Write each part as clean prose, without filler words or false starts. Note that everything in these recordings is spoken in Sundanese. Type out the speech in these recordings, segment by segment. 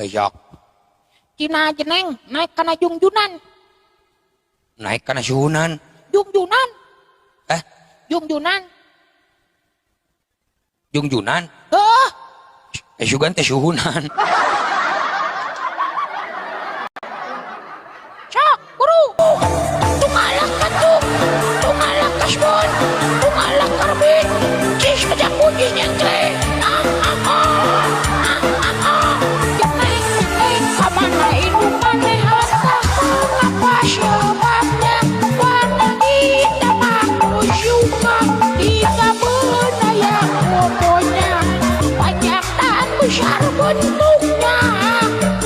Heuh. Cina jeneng naik kana jungjunan. Naik kana suhunan. Jungjunan. Eh? Jungjunan. Jungjunan? Heuh. Sugan teh suhunan. Sok, buru. Tungalak katuk, tungalak kasbon, tungalak karbit, cis kejak kunci nyengkre. Ah, ah, ah, ah, ah, ah. Jeneng, jeneng, kamana indung maneh entah mengapa sebabnya warna hitam aku suka tiga benda yang pokoknya panjang dan besar bentuknya.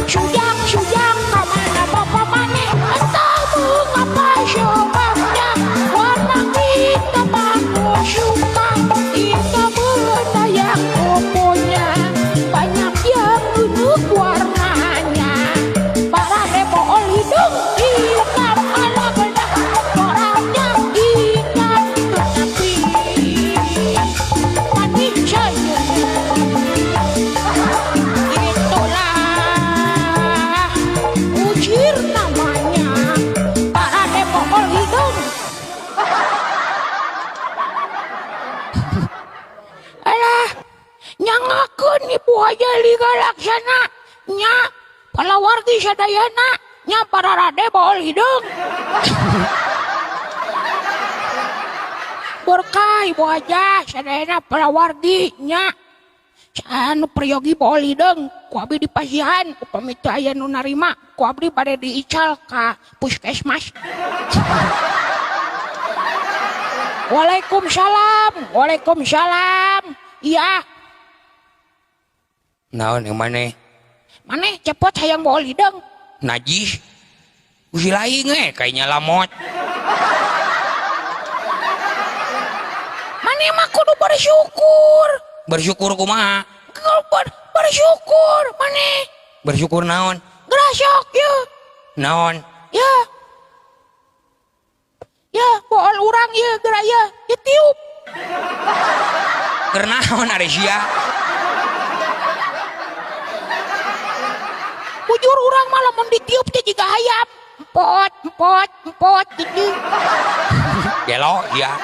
Sujang, sujang, kamana bapak maneh entah mengapa sebabnya warna hitam aku suka tiga benda yang pokoknya banyak yang unik warnanya. Para rebool hidung hitam ala bedah orangnya hitam tetapi manis saja. Itulah ujir namanya para rebool hidung. Alah, nyangakeun Ibu Haja Liga Laksana nya palawargi sadayana nya para rade bool hidung. Berkah Ibu Haja sadayana palawargi nya anu peryogi bool hidung ku abdi dipasihan upami teu aya nu narima ku abdi bade diical ka puskesmas. Waalaikumsalam, waalaikumsalam. Iya. Naon yang maneh? Maneh cepot hayang bool hidung. Najis. Usi lain kayaknya lamot. Maneh mah kudu bersyukur. Bersyukur kumaha? Kudu bersyukur maneh. Bersyukur naon? Gerasok ya. Naon? Ya. Ya, bool urang ya geura ya, ya tiup. Keur naon ari sia? Bujur urang mah lamun ditiup teh jiga hayam. Empot, empot, empot gitu. Gelo sia.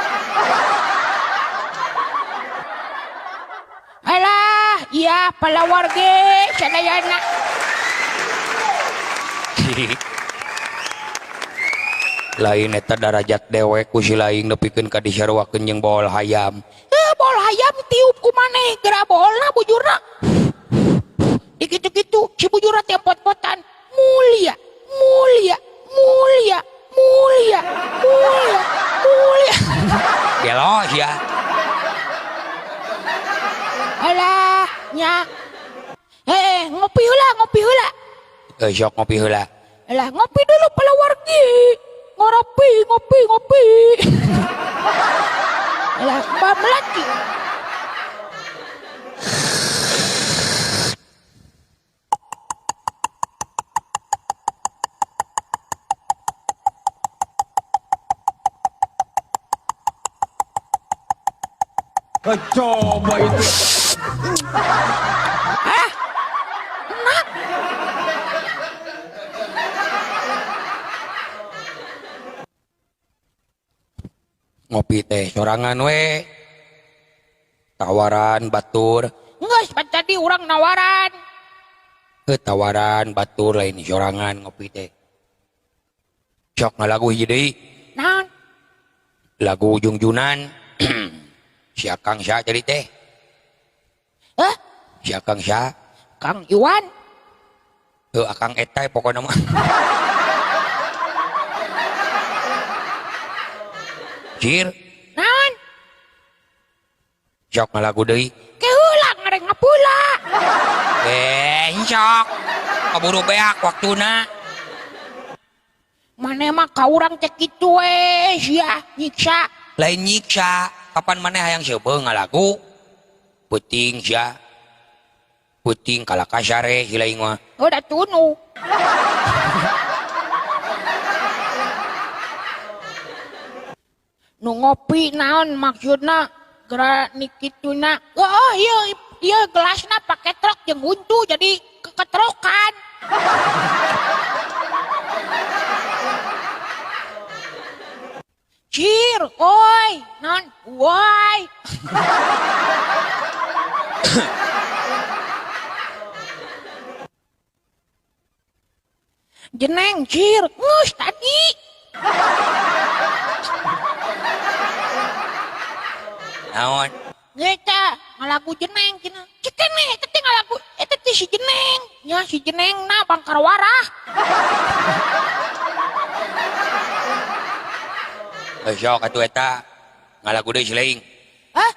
Alah, iya palawargi sadayana. Lain eta darajat dewek ku si laing nepikeun ka disaruakeun jeung bool hayam. Bool hayam tiup ku maneh geura boolna bujurna. Dikitu-kitu si bujurna teh pot-potan. Mulia, mulia, mulia, mulia, mulia, mulia. Gelo sia. Alah, nya. Ngopi heula, ngopi heula. Sok ngopi heula. Alah, ngopi dulu palawargi. Ngopi, ngopi, ngopi. Alah, mbak melati. Coba itu. Ah, enak. Ngopi teh sorangan we. Tawaran batur. Geus pan tadi urang nawaran. Heuh, tawaran batur lain sorangan ngopi teh. Sok ngalagu hiji deui. Naon? Lagu Jungjunan. Si Akang Sya jadi teh. Hah? Si Akang Sya. Kang Iwan. Heuh, Akang eta pokona mah. Cir. Naon? Sok ngalagu deui. Keheula ngareng ngapula. Sok. Kaburu beak waktuna. Maneh mah ka urang teh kitu we sia nyiksa. Lain nyiksa, kapan maneh hayang seubeuh ngalagu? Peuting sia. Peuting kalaka sare si lain mah. Oh, da tunu. Nu ngopi naon maksudna geura nikituna. Oh, ieu ieu gelasna pake truk jeung huntu jadi keketrokan. Jeneng cir, geus tadi. Naon? Eta ngalagu jeneng cenah. Cikene eta teh ngalagu eta teh si jeneng. Nya si jeneng na bangkar warah. Sok atuh eta ngalagu deui si Leing. Hah?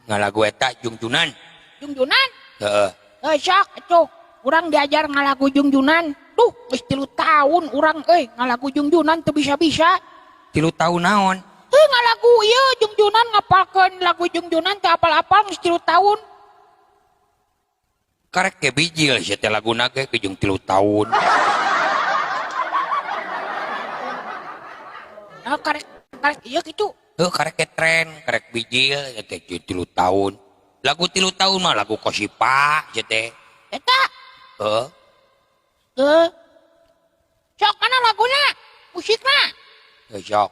Ngalagu eta jungjunan. Jungjunan? Heeh. Sok atuh urang diajar ngalagu jungjunan. Duh, geus 3 tahun urang euy ngalagu jungjunan teu bisa-bisa. 3 tahun naon? Heuh ngalagu ieu jungjunan ngapalkeun lagu jungjunan teu apal-apal geus 3 tahun. Karek ge bijil sia teh laguna ge jeung 3 tahun. Nah, karek karek ieu kitu. Heuh karek ge tren, karek bijil sia teh 3 tahun. Lagu 3 tahun mah lagu Kosipa sia teh. Eta. Heuh. Heuh. Sok mana laguna? Musikna. Heuh sok.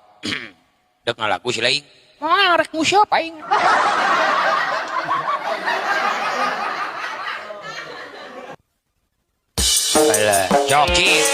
Dek ngalagu si Leing. Moal rek museup aing. Alah, sok cik.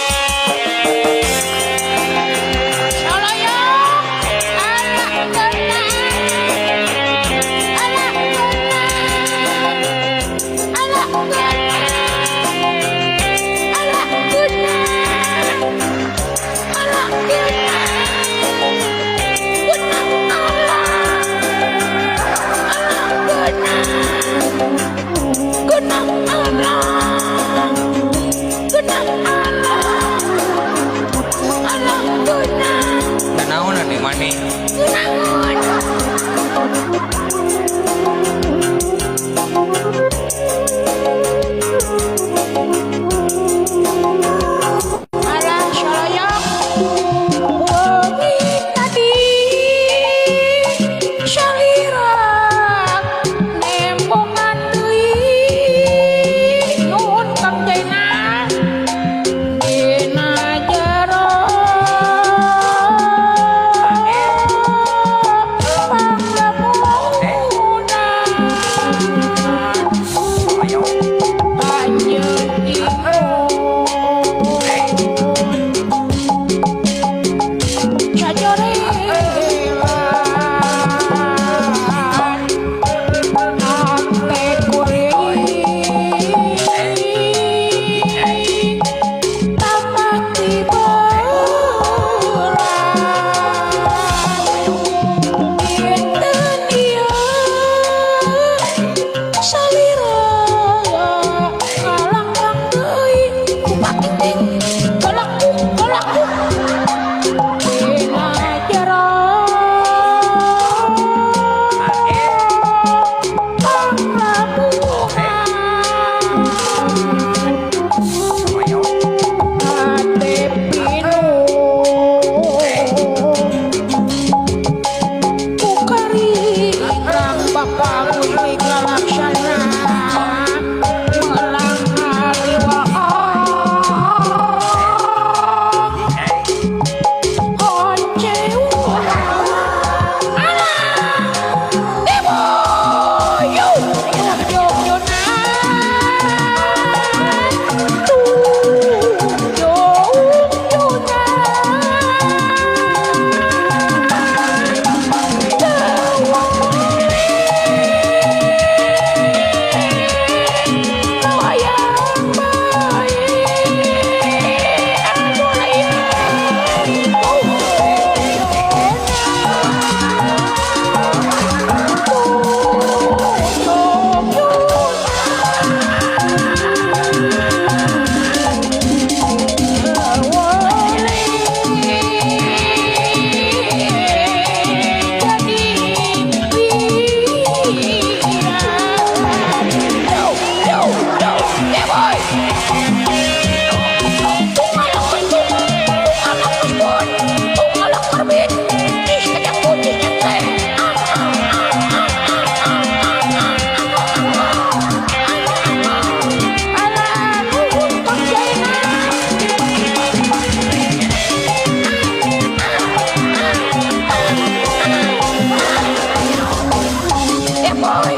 Boy.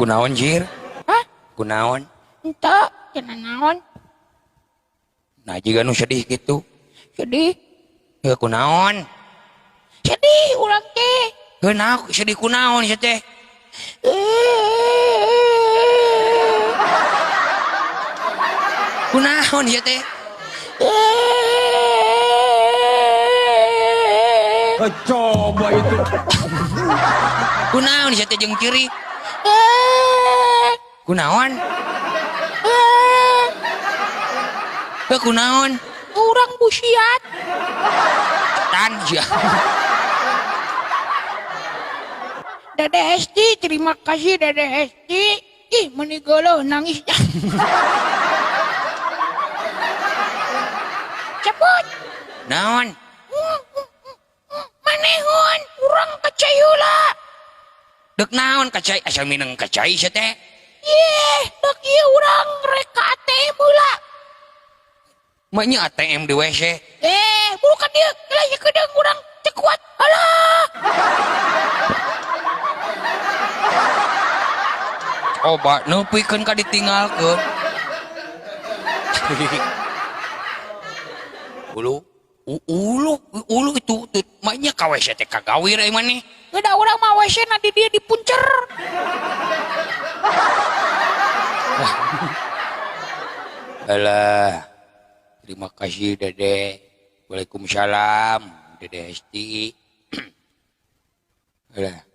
Kunaon jir? Hah? Kunaon? Henteu, cenah naon? Nah jiga nu sedih gitu. Sedih. Heuh kunaon? Sedih urang teh. Heuh naon sedih kunaon sia teh? Kunaon sia teh? Coba itu. Kunaon sia teh jeung ceurik? Kunaon? Heuh kunaon? Urang busiat. Tan sia. Dede Hesti, terima kasih Dede Hesti. Ih, meuni geuleuh nangis. Cepot. Naon? Manehun, urang ka cai heula. Deuk naon ka cai? Asa mineng ka cai sia teh? Yeh, deuk ieu urang rek ka ATM heula. Maknya ATM di WC. Buru ka dieu, geus sakedeung urang teu kuat. Alah. Coba neupikeun ka ditinggalkeun. Ulu, ulu, ulu itu, itu maknya ka WC teh kagawir euy maneh. Geus urang mah WC na di dieu dipuncer. Alah. Terima kasih Dede. Waalaikumsalam Dede Hesti. Alah.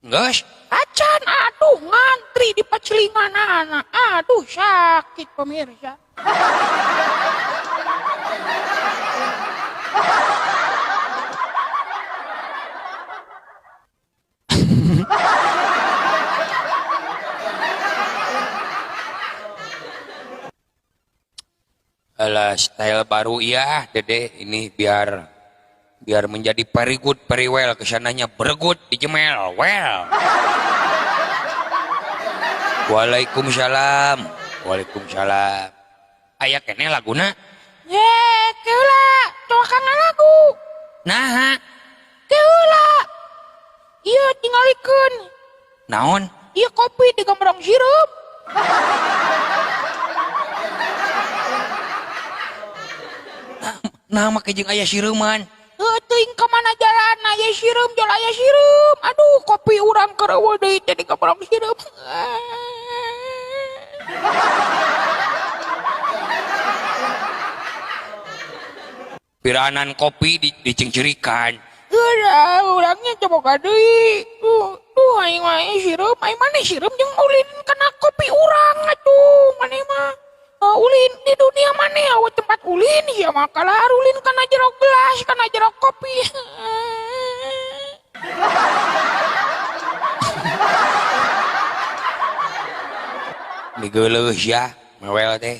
Geus? Acan aduh ngantri di pacelingan anak. Aduh sakit pemirsa. Alah, style baru ya Dede ini biar menjadi very good, very well, kesananya bergut dijemel well. Waalaikumsalam. Waalaikumsalam. Aya keneh laguna? Ye, keula, coakan lagu. Naha? Keula. Ieu tingalikeun. Naon? Ieu kopi digembrong sirup. Nah, make jeung aya sireuman. Heuh, teuing ka mana jalan aya sireum, jol aya sireum. Aduh, kopi urang keur eueuh deui teh digembrong sireum. Piranan kopi dicengcerikan. Heuh, urangnya coba deui. Duh, aing mah sireum, aing maneh sireum jeung ulin kana kopi urang atuh, maneh mah. Ulin di dunia maneh awe tempat ulin ya mah kalah ulin kana jero gelas kana jero kopi. Digeuleuh sia mewel teh.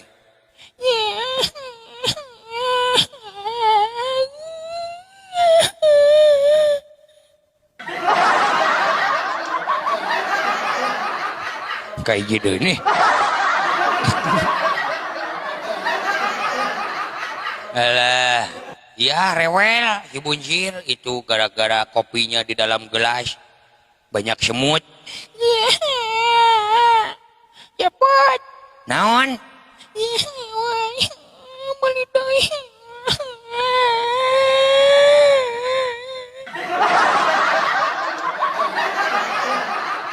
Kayak gitu nih. Alah, ya rewel si Buncir itu gara-gara kopinya di dalam gelas banyak semut. Cepat. Naon? Meuli deui.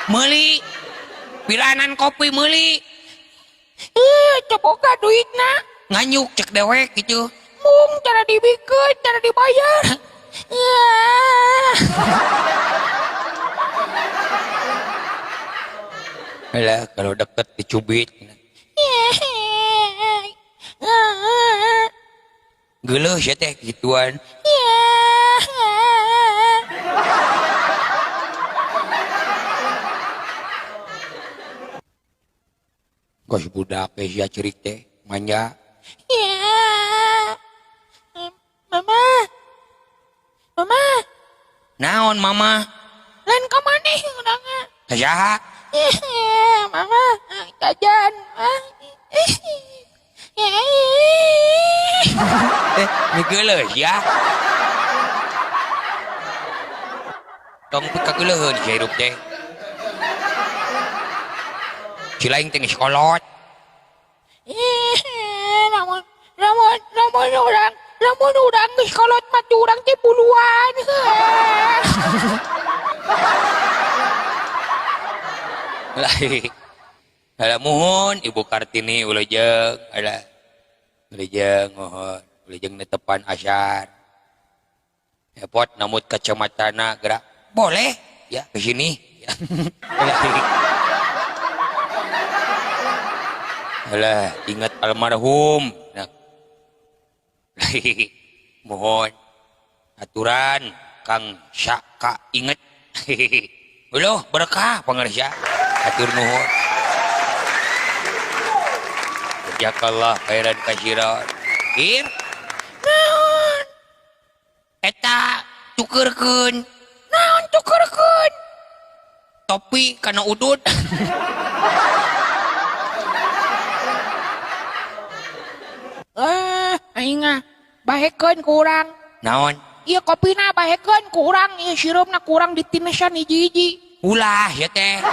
Meuli. Piranan kopi meuli. Coboga duitna. Nganyuk cek dewek gitu. Mung cara dibikin, cara dibayar. Alah, kalau deket dicubit. Geuleuh sia teh gituan. Kos budak teh sia cerik teh manja. Mama. Mama. Naon mama? Lain ka maneh urangna. Ka saha? Mama, jajan. Geuleuh sia. Tong pikageuleuheun sia hirup teh. Si lain teh geus kolot. Lamun lamun lamun urang lamun urang geus kolot mah urang teh buluan. Alah muhun Ibu Kartini ulejeng alah ulejeng mohon ulejeng netepan asyar. Repot namut kacamatana gerak boleh ya ke sini ya. Alah ingat almarhum. Nah. Mohon aturan Kang Syaka inget. Uloh berkah pangarsa atur nuhun. Jazakallah khairan katsiran. Ir naon eta tukeurkeun. Naon tukeurkeun? Topi kana udud. Aing mah bahekeun ku urang. Naon? Ieu kopina bahekeun ku urang, ieu sireumna ku urang ditinesan hiji-hiji. Ulah ya teh.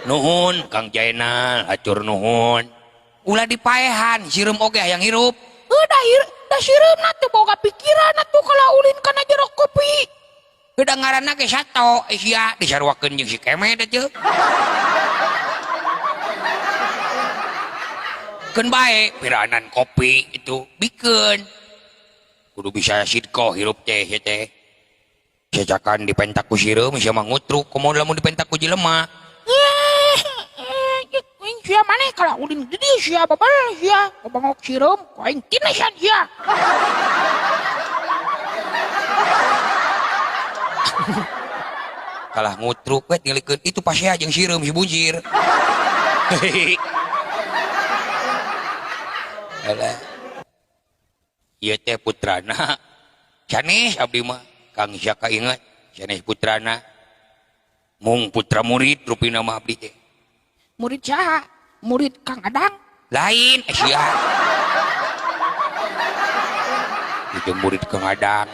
Nuhun Kang Jainal, hatur nuhun. Ulah dipaehan, sireum oge hayang hirup. Da sireumna teu boga pikiran atuh kalau ulin kana jero kopi. Udah ngaranna ge sato, sia disaruakeun jeung si Kemed teh. Keun bae piranan kopi itu bikeun. Kudu bisa sidqoh hirup teh ya teh. Cacakan dipentak ku sireum sia mah ngutruk, komo lamun dipentak ku jelema. Sia maneh kalau ulin di dieu sia babal sia, babangok sireum ku aing tinesan sia. Kalah ngutruk we tingalikeun itu pasea jeung sireum si buncir. Alah. Ieu teh putrana. Sanes abdi mah Kang Syaka inget sanes putrana. Mung putra murid rupina mah abdi teh. Murid saha? Murid Kang Adang? Lain sia. Itu murid Kang Adang.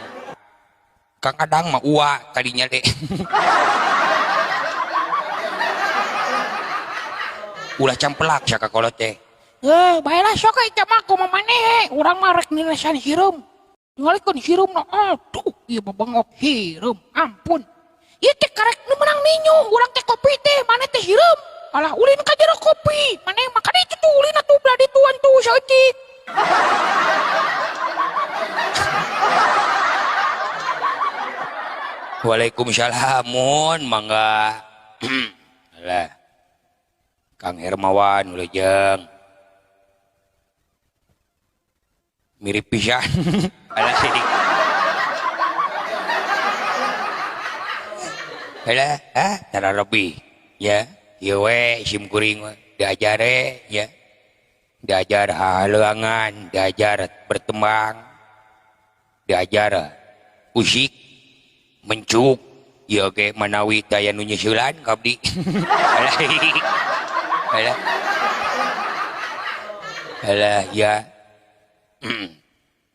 Kang Adang mah ua tadinya teh. Ulah campelak sia ka kolot teh. Baelah sok eta mah kumaha maneh, urang mah rek nilesan hireum. Ngalikeun hireumna, aduh ieu babengok hireum, ampun. Ieu teh karek nu meunang ninyu, urang teh kopi teh, maneh teh hireum. Alah ulin ka jero kopi, maneh mah ka ditu tuh ulin atuh belah dituan tuh saeutik. Waalaikumsalam mun mangga. Alah. Kang Hermawan ulejeng. Mirip pisan. Alah. Alah, ah tara lebih ya. Ieu we sim kuring diajare ya. Diajar halangan, diajar bertembang, diajar usik, mencuk, ieu ge manawi daya nu nyeusulan ka abdi. Alah. Alah. Alah ya.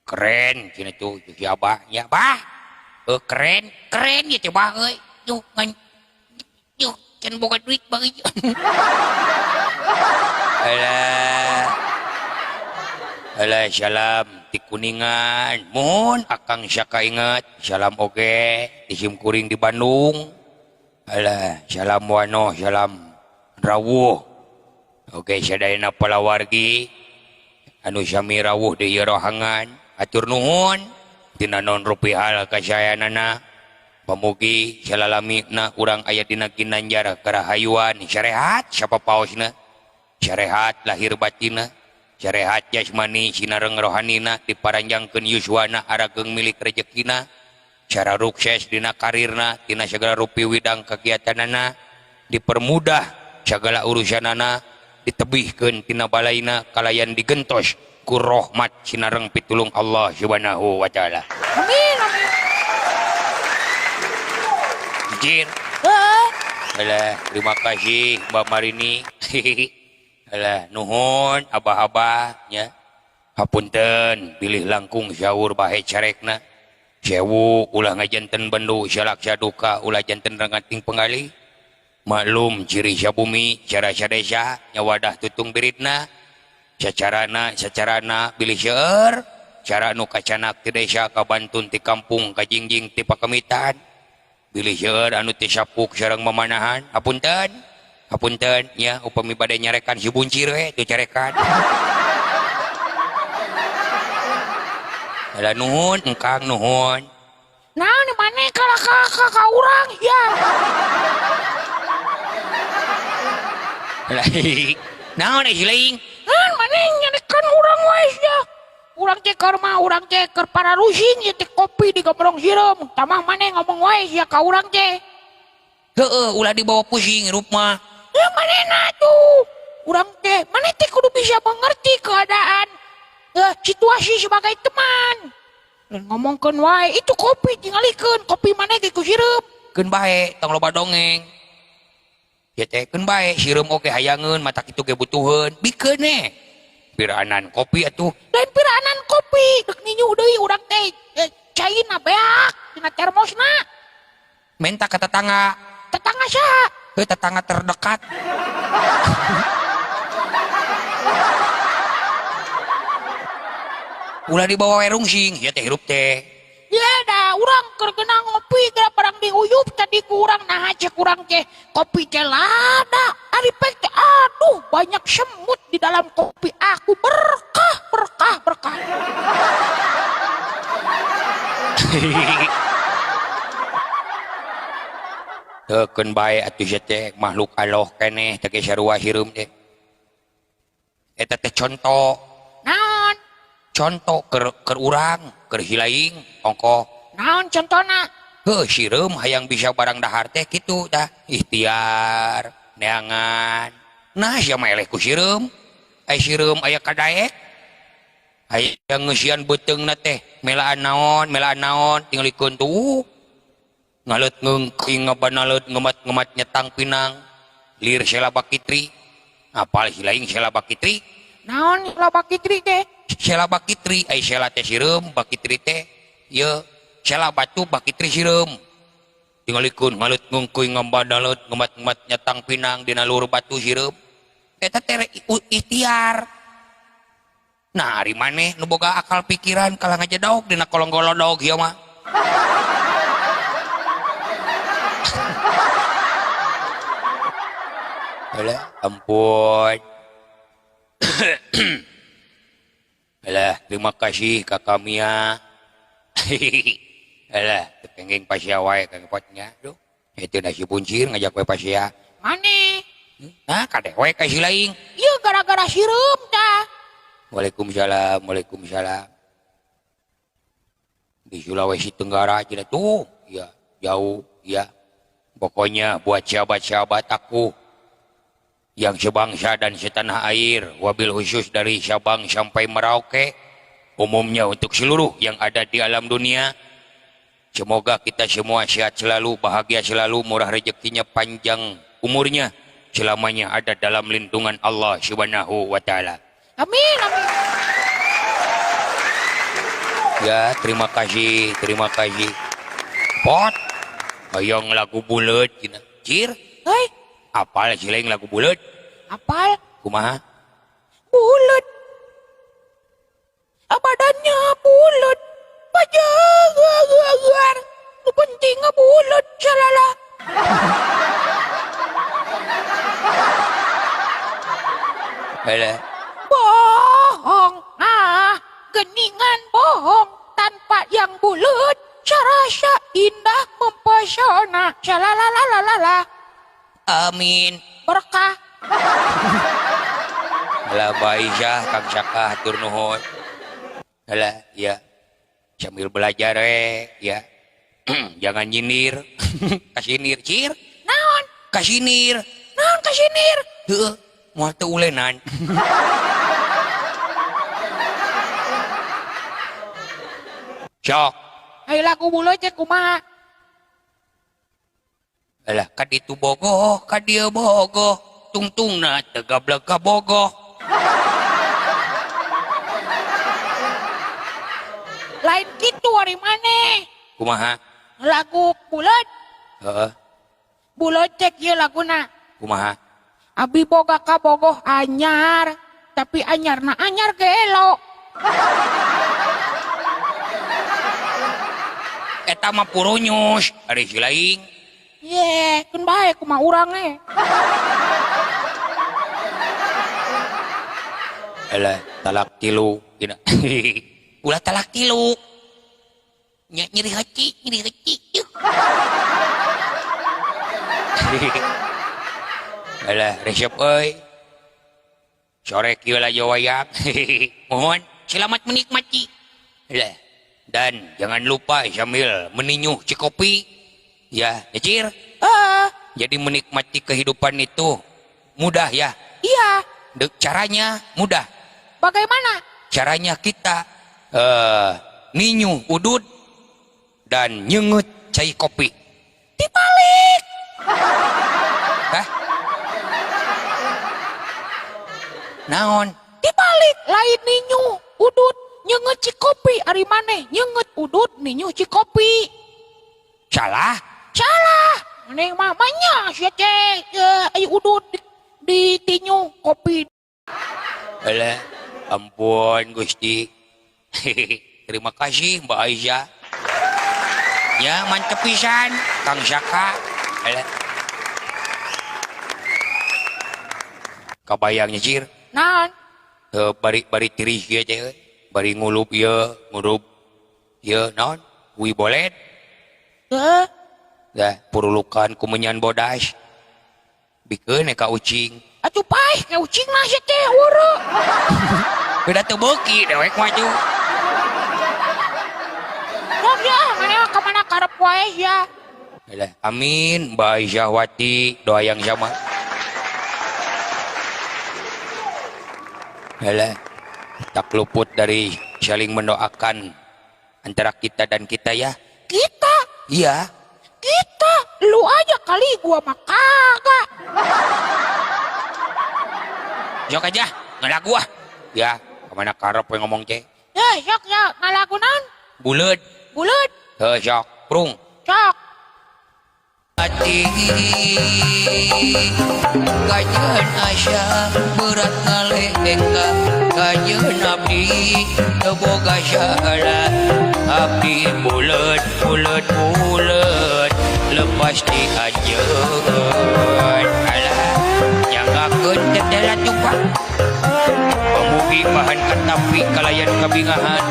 Keren cenah tuh si Abah nya, Bah. Keren, keren ieu teh Bah euy. Duh ngan duh can boga duit bang. Alah. Alah salam ti Kuningan. Mohon Akang Syaka inget, salam oge di sim kuring di Bandung. Alah salam wano, salam rawuh. Oke sadayana palawargi anu sami rawuh di ieu rohangan. Atur nuhun tina naon rupi hal kasayanana. Pamugi salalamina urang aya dina ginanjar karahayuan sarehat sapapaosna, sarehat lahir batinna, sarehat jasmani sinareng rohanina, diparanjangkeun yuswana arageung milik rejekina, cara sukses dina karirna, tina segala rupi widang kegiatanana, dipermudah segala urusanana, ditebihkeun tina balaina kalayan digentos ku rahmat sinareng pitulung Allah Subhanahu wa taala. Amin amin. Jin. Alah, terima kasih Mbak Marini. Alah, nuhun abah-abah nya. Hapunten bilih langkung syaur bahe carekna. Sewu ulah ngajanten bendu salak saduka ulah janten rangating penggali. Maklum ciri sabumi cara sadesa nyawadah tutung biritna. Sacarana bilih seueur cara nu kacanak ti desa ka Bantun ti kampung ka Jingjing ti Pakemitan. Bilih seueur anu ti sapuk sareng mamanahan. Hapunten. Hapunten nya upami bade nyarekan si buncir we teu carekan. Alah nuhun engkang nuhun. Naon maneh kalah ka urang ya. Lah naon si laing? Naon maneh nyarekan urang wae sia. Urang teh keur mah urang teh keur pararusing ieu teh kopi digembrong sireum. Tamah maneh ngomong wae sia ka urang teh. Heueuh ulah dibawa pusing hirup mah. Ya manehna tuh. Urang teh maneh teh kudu bisa mengerti keadaan situasi sebagai teman. Dan ngomongkeun wae itu kopi tingalikeun kopi maneh ge ku sireum. Keun bae tong loba dongeng. Ya teh keun bae sireum oge hayangeun mata kitu ge butuheun. Bikeun we. Piraanan kopi atuh. Lain piraanan kopi deuk ninyu deui urang teh caina beak dina termosna. Menta ka tetangga. Tetangga saha? Heuh tetangga terdekat. Ulah dibawa we rungsing ya teh hirup teh. Ya dah urang keur geunah ngopi geura barang diuyup tadi ku urang naha cek urang teh kopi teh lada ari pek teh aduh banyak semut di dalam kopi aku berkah berkah berkah. Heuh keun bae atuh sia teh makhluk Allah keneh teh ge sarua hirup teh. Eta teh contoh. Naon? Contoh keur urang, keur hilaing ongkoh. Naon contona? Heuh sireum hayang bisa barang dahar teh kitu tah. Ikhtiar, neangan. Nah sia mah eleh ku sireum. Ai sireum aya kadaek. Hayang ngeusian beuteungna teh melaan naon tingalikeun tuh. Ngaleut ngeungking ngabanaleut ngemat-ngemat nyetang pinang. Lir sela bakitri. Apal hilaing sela bakitri? Naon sela bakitri teh? Sela bakitri, ai sela teh sireum, bakitri teh ieu sela batu bakitri sireum. Tingalikeun ngaleut ngungkuy ngambadalet ngemat-ngemat nyetang pinang dina luhur batu sireum. Eta teh ikhtiar. Nah ari maneh nu boga akal pikiran kalah ngajedog dina kolong golodog ieu mah. Alah ampun. Alah, terima kasih Kakak Mia. Alah, tepenging pasia wae kang potnya. Duh, itu nasi buncir ngajak we pasia. Mane? Nah, kadek we ka si laing. Ieu gara-gara sireum tah. Waalaikumsalam, waalaikumsalam. Di Sulawesi Tenggara aja tuh, ya jauh ya. Pokoknya buat sahabat-sahabat aku yang sebangsa dan setanah air, wabil khusus dari Sabang sampai Merauke, umumnya untuk seluruh yang ada di alam dunia, semoga kita semua sehat selalu, bahagia selalu, murah rezekinya, panjang umurnya, selamanya ada dalam lindungan Allah Subhanahu wa Ta'ala. Amin, amin. Ya, terima kasih, terima kasih. Pot, hayang lagu bulet, cina. Cir, hei. Apal si lain lagu bulet? Apal? Kumaha? Bulet. Badannya bulet. Wajah. Nu penting bulet salala. Alah. Bohong. Ah, geningan bohong tanpa yang bulet. Serasa indah mempesona. Salalalalala. Amin. Berkah. Alah Aisyah, Kang Saka hatur nuhun. Alah, ya. Sambil belajar ya. Jangan nyindir. Kasinir, cir. Naon? Kasinir. Naon kasinir? Heueuh, moal teu ulenan. Sok. Ayo lagu buleut teh kumaha? Alah, ka ditu bogoh, ka dieu bogoh, tungtungna teu gablek ka bogoh. Lain kitu ari maneh. Kumaha? Lagu buleud. Heeh. Buleud cek ieu laguna. Kumaha? Abi boga kabogoh anyar, tapi anyarna anyar gelo. Eta mah purunyus, ari si laing. Ye, keun bae kumaha urang ge. Alah, talak tilu dina. Ulah talak tilu. Nya nyeri hati, nyeri hati. Alah, resep euy. Sore kieu lah wayang. Mohon selamat menikmati. Alah. Dan jangan lupa sambil meninyuh cikopi. Ya, nyecir. Jadi menikmati kehidupan itu mudah ya. Iya. Caranya mudah. Bagaimana? Caranya kita ninyuh udud dan nyengut cai kopi. Dibalik. Hah? Naon? Dibalik lain ninyuh udud nyengut cikopi ari maneh nyengut udud ninyuh cikopi. Salah? Salah. Maneh mah banyak sia teh ai udud ditinyu kopi. Alah, ampun Gusti. Terima kasih Mbak Aisyah. Ya, mantep pisan Kang Saka. Alah. Kabayang nyicir. Naon? Bari tiris ieu teh. Bari ngulup ieu, ngurup ieu naon? Wi bolet. Heeh. Dah purulukan kumenyan bodas. Bikeun ka ucing. Atuh paeh ka ucing mah sia teh huru. Beda teu beuki dewek mah tuh. Sok ya, maneh ka mana karep wae ya. Alah, amin Mbak Aisyah Wati, doa yang sama. Alah, tak luput dari saling mendoakan antara kita dan kita ya. Kita? Iya. Kita? Lu aja kali, gua mah kagak. Sok aja, ngalagu ah. Ya, kemana karep we ngomong teh? Ya, sok ya, ngalagu naon? Buleud. Buleud? Heuh, sok, prung. Sok. Hati kajeun asa berat ngalengka kajeun abdi teu boga salah abdi buleud buleud buleud lepas di anjeun. Alah, nyanggakeun teteh latupah pamugi bahan katapi kalayan kabingahan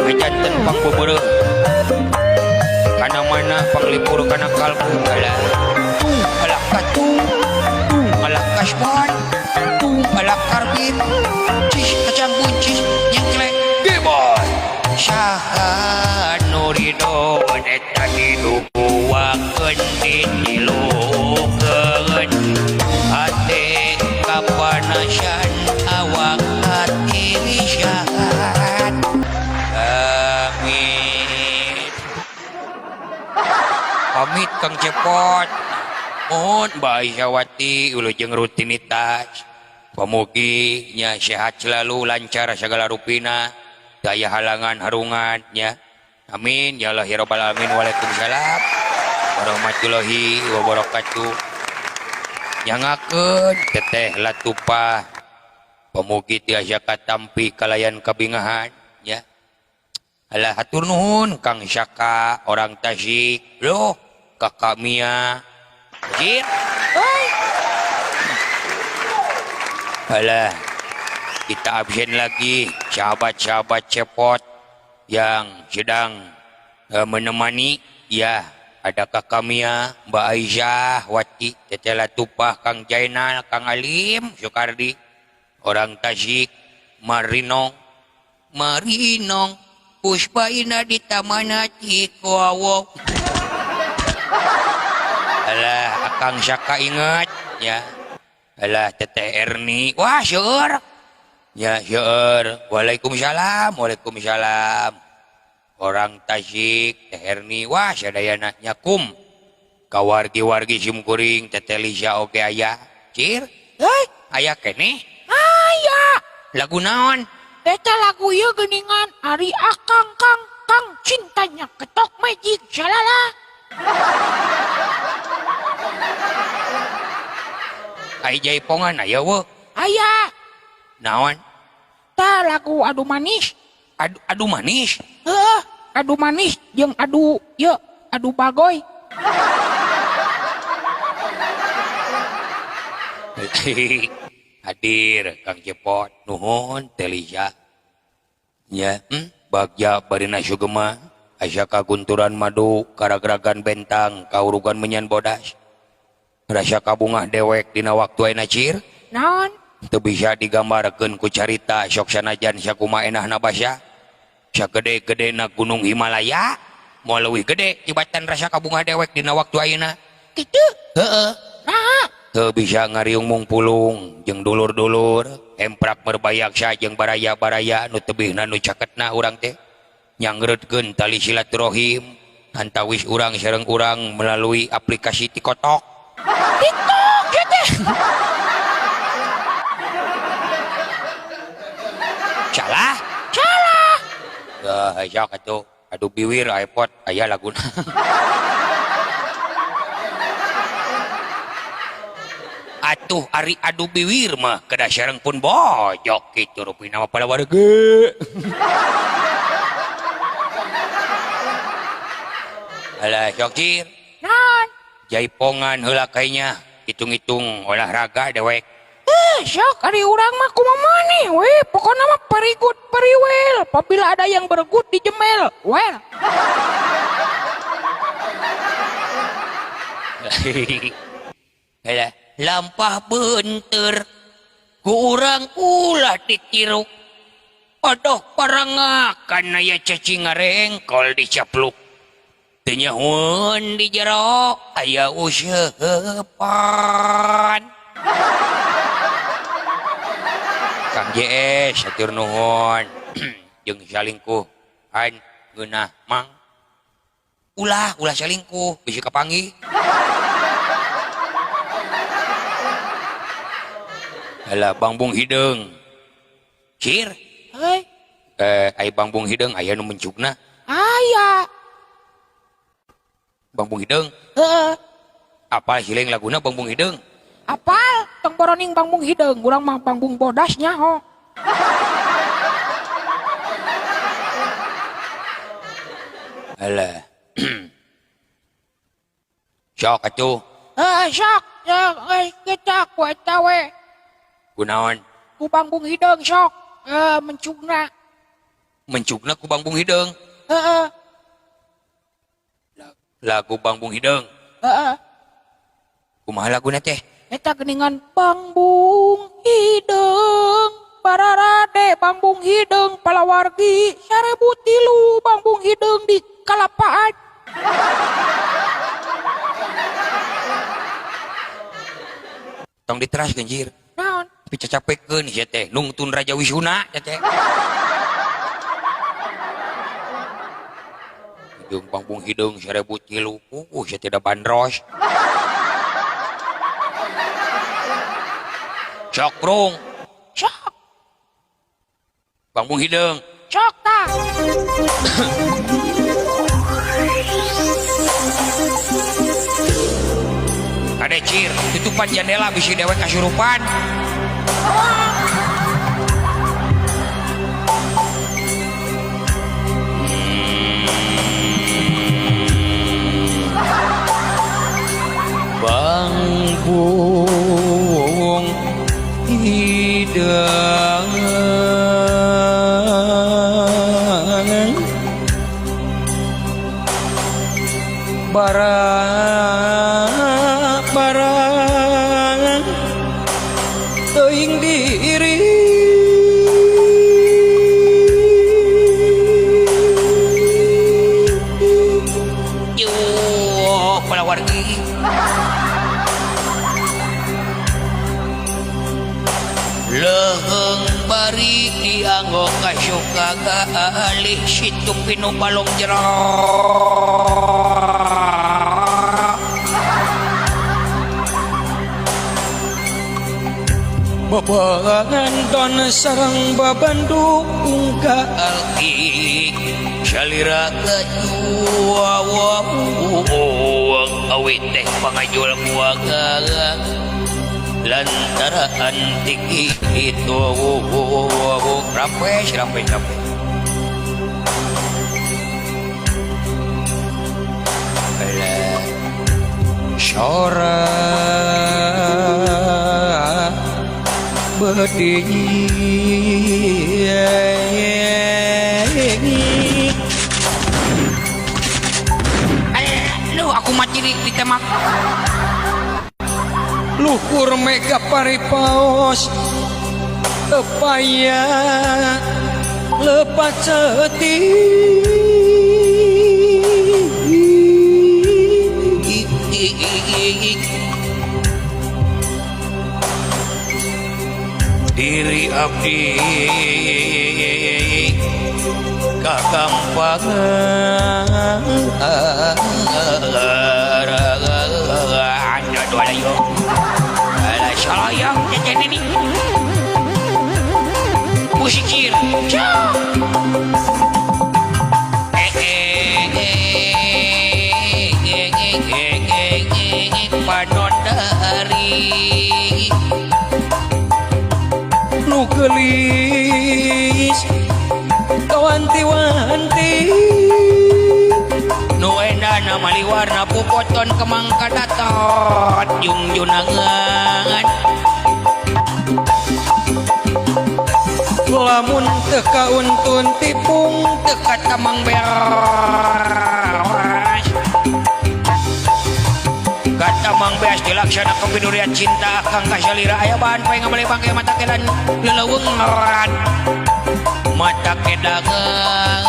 kajanten pangbebereuh kana mana panglipur kana kalbu. Alah, tung alah katung, tung alah kasbon, tung alah karbit, cis kacang buncis nyengklek gebon. Saha nu ridho eta didukuakeun ditilukeun hate kapanasan awak hati wisahan. Amin. Pamit Kang Cepot. Mohon Mbak Aisyawati wilujeng rutinitas. Pamugi nya sehat selalu, lancar segala rupina, daya halangan harungan nya. Amin ya Allah ya rabbal alamin. Waalaikumsalam warahmatullahi wabarakatuh. Nyangakeun teteh latupah. Pamugi tiasa katampi kalayan kabingahan nya. Alah, hatur nuhun Kang Saka orang Tasik. Loh, Kakak Mia. Jir. Oi. Alah, kita absen lagi sahabat-sahabat Cepot yang sedang menemani ya. Ada Kakak Mia, Mbak Aisyah, Wati, Teteh Latupah, Kang Jainal, Kang Alim, Soekardi, orang Tasik, Marinong, Marinong, Puspa ina di taman hati kuawo. Alah, Akang Saka ingat ya. Alah, Teteh Erni, wah seur. Ya seur. Waalaikumsalam, waalaikumsalam. Orang Tasik, Teh Erni, wah sadayana nyakum. Kawargi-wargi simkuring, Teteh Lisa oge aya. Cir, hei, aya keneh? Aya. Lagu naon? Eta lagu ieu geuningan ari akang kang Akang cintanya ketok magic shalala. Ai jaipongan aya we? Aya. Naon? Tah lagu adu manis. Adu manis? Heeh, adu manis jeung adu ieu adu bagoy. Hadir Kang Cepot, nuhun Telisa. Nya, bagja barina sugema, asa kagunturan madu, karagragan bentang, kaurugan menyan bodas. Rasa kabungah dewek dina waktu ayeuna cir. Naon? Teu bisa digambarkeun ku carita sok sanajan sakumaha enahna basa. Sagede-gedena gunung Himalaya, moal leuwih gede tibatan rasa kabungah dewek dina waktu ayeuna. Kitu? Heeh. Naha? Teu bisa ngariung mungpulung jeung dulur-dulur, emprak berbayaksa jeung baraya-baraya nu tebihna nu caketna urang teh. Nyangreutkeun tali silaturahim antawis urang sareng urang melalui aplikasi TikTok. TikTok ya teh. Salah? Salah. Heuh, sok atuh. Aduh biwir iPod aya laguna. Atuh ari adu biwir mah kedah sareng pun bojok kitu rupina mah palawarga. Alah sok cir. Naon? Jaipongan heula kayanya hitung-hitung olahraga dewek. Sok ari urang mah kumaha maneh we, pokona mah perigut periwel, apabila ada yang bergut dijemel, wel. Alah, lampah beunteur ku urang ulah ditiru. Aduh parangakan aya cacing ngarengkol dicapluk. Teu nyahoeun di jero aya useupan. Kang JS hatur nuhun jeung salingkuh han ngeunah mang. Ulah ulah salingkuh bisi kapanggih. Alah bangbung hideung. Cir. Heuy. Ai bangbung hideung aya nu mencugna? Aya. Bangbung hideung? Heeh. Apal siling laguna bangbung hideung? Apal tong boroning bangbung hideung, urang mah bangbung bodas nyaho. Alah. Sok atuh. Heuh, sok. Kita ku eta we. Kunaon? Ku bangbung hideung sok. Mencugna. Mencugna ku bangbung hideung? Heeh. Lagu bangbung hideung? Heeh. Kumaha laguna teh? Eta geuningan bangbung hideung bararade bangbung hideung palawargi 1003 bangbung hideung di kalapaan. Tong diteraskeun jir. Naon? Picacapekeun sia teh nungtun Raja Wisuna sia teh. Hideung bangbung hideung 1003 sia teh da bandros. Sok prung. Sok. Bangbung hideung. Sok tah. Kade cir, tutupan jendela bisi dewek kasurupan. Bangbung hideung barang teuing diri yuh palawargi. Leuheung bari dianggo kasuka galih situ pinu balong jero. Babangan ton sareng babandung unggal ik Salira ketua awi teh pangajul buaga lantaran tiki itu rampes rampes rampes sora berdiri. Lu aku mati ditembak. Luhur mega paripaos tepaya lepat seti diri abdi kakampangan salayang jajan ini musikir panon dari nu geulis kawanti-wanti nu endana maliwarna pupoton kemangka datot jungjunangan lamun teu kauntun tipung teu katamang beas katamang beas dilaksana kepidurian cinta akang kasalira aya bahan pae ngamalebang aya mata kedan leleuweungan mata kedangan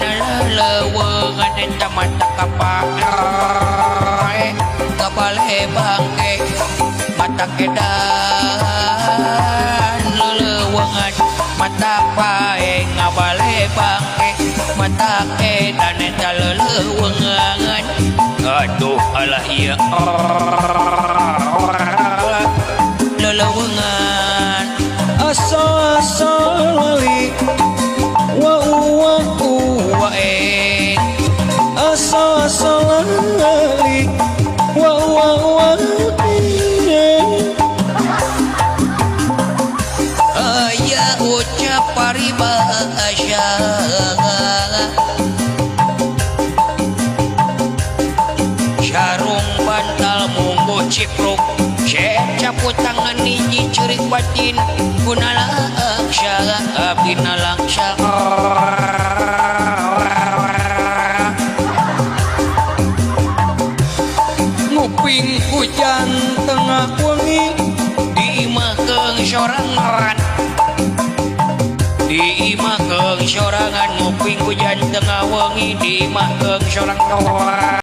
leleuweungan eta mata kapake kabalebang ge mata kedan leleuweungan mata pae ngabalebang ge mata kedan eta leleuweungan aduh alah ieu leleuweungan asa asa lali wa wa wa e asa asa lali wa wa wa aya ucap paribasa sarung bantal munggo cipruk caput tangan niji cerik batin guna laksa abdi nalangsa nguping hujan tengah wengi di imah keung sorangan di imah keung sorangan nguping hujan tengah wengi di imah keung sorangan.